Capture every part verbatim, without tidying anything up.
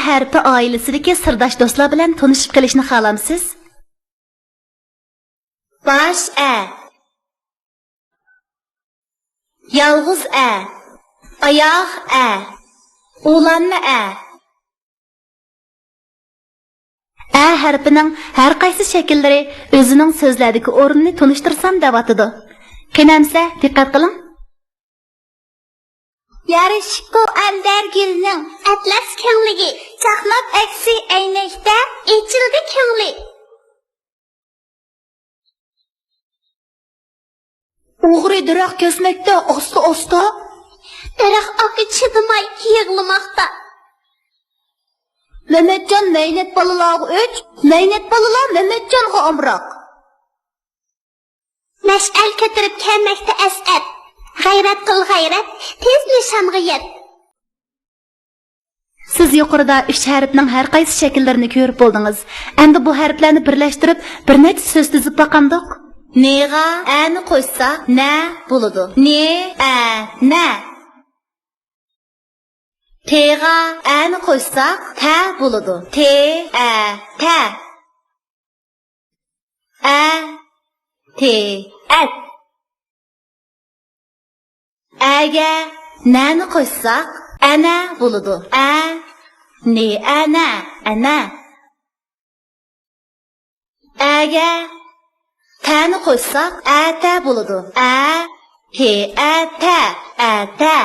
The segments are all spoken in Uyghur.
ھەرپى ئائىلىسىدىكى سىرداش دوستلار بىلەن تونۇشۇپ قېلىشنى خالامسىز؟ باش ئە. يالغۇز ئە. ئاياغ ئە. ئۇلانما ئە. ئە ھەرپىنىڭ ھەر قايسى شەكىللىرى ئۆزىنىڭ سۆزلەردىكى ئورنىنى تونۇشتۇرسام دەۋاتىدۇ. قېنى ئەمىسە، دىققەت قىلىڭ. يارىشىپتۇ ئەمبەر گۈلنىڭ ئەتلەس كۆڭلىگە، چاقناپ ئەكسى ئەينەكتە ئېچىلدى كۆڭلى. ئوغرى دەرەخ كەسمەكتە ئاستا-ئاستا. دەرەخ ئاكا چىدىماي يىغلىماقتا. مەمەتجان مەينەت بالىلارغا ئۆچ، مەينەت بالىلار مەمەتجانغا ئامراق. مەشئەل كۆتۈرۈپ كەلمەكتە ئەسئەت. غەيرەت قىل غەيرەت، تېز نىشانغا يەت. سىز يۇقىرىدا ئۈچ ھەرپنىڭ ھەر قايسى شەكىللىرىنى كۆرۈپ بولدىڭىز. ئەمدى بۇ ھەرپلەرنى بىرلەشتۈرۈپ، بىر نەچچە سۆز تۈزۈپ باقامدۇق؟ نىغا ئەنى قوشساق، نە بولىدۇ. نى، ئە، نە. تېغا ئەنى قوشساق، تە بولىدۇ. تې، ئە، تە. ئە، تې، ئەت. ئەگە نەنى قوشساق، ئەنە بولىدۇ. ئە، نى، ئەنە، ئەنە. ئەگە تەنى قوشساق، ئەتە بولىدۇ. ئە، تې، ئەتە، ئەتە.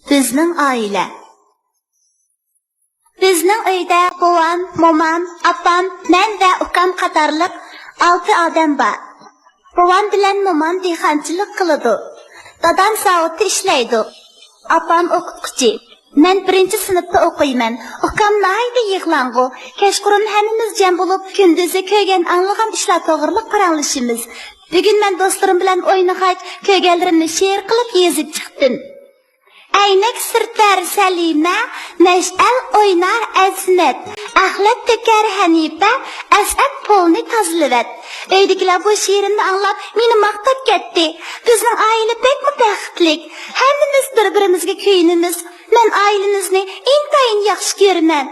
بىزنىڭ ئائىلە. بىزنىڭ ئۆيدە بوۋام، مومام، ئاپام، مەن ۋە ئۇكام قاتارلىق ئالتە ئادەم بار. بوۋام بىلەن مومام دېھقانچىلىق قىلىدۇ. دادام زاۋۇتتا ئىشلەيدۇ. ئاپام ئوقۇتقۇچى. مەن بىرىنچى سىنىپتا ئوقۇيمەن. ئۇكام ناھايىتى يىغلاڭغۇ. كەچقۇرۇن ھەممىمىز جەم بولۇپ، كۈندۈزى كۆرگەن، ئاڭلىغان ئىشلار توغرىلىق پاراڭلىشىمىز. بۈگۈن مەن دوستلىرىم بىلەن ئوينىغاچ، كۆرگەنلىرىمنى شېئىر قىلىپ يېزىپ چىقتىم. ئەينەك سۈرتەر سەلىمە، مەشئەل ئوينار ئەزىمەت، ئەخلەت تۆكەر ھەنىپە، ئەسئەت پولنى تازىلىۋەت. ئۆيدىكىلەر بۇ شېئىرىمنى ئاڭلاپ، مېنى ماختاپ كەتتى. بىزنىڭ ئائىلە بەكمۇ بەختلىك. ھەممىمىز بىر-بىرىمىزگە كۆيۈنىمىز. مەن ئائىلىمىزنى ئىنتايىن ياخشى كۆرىمەن.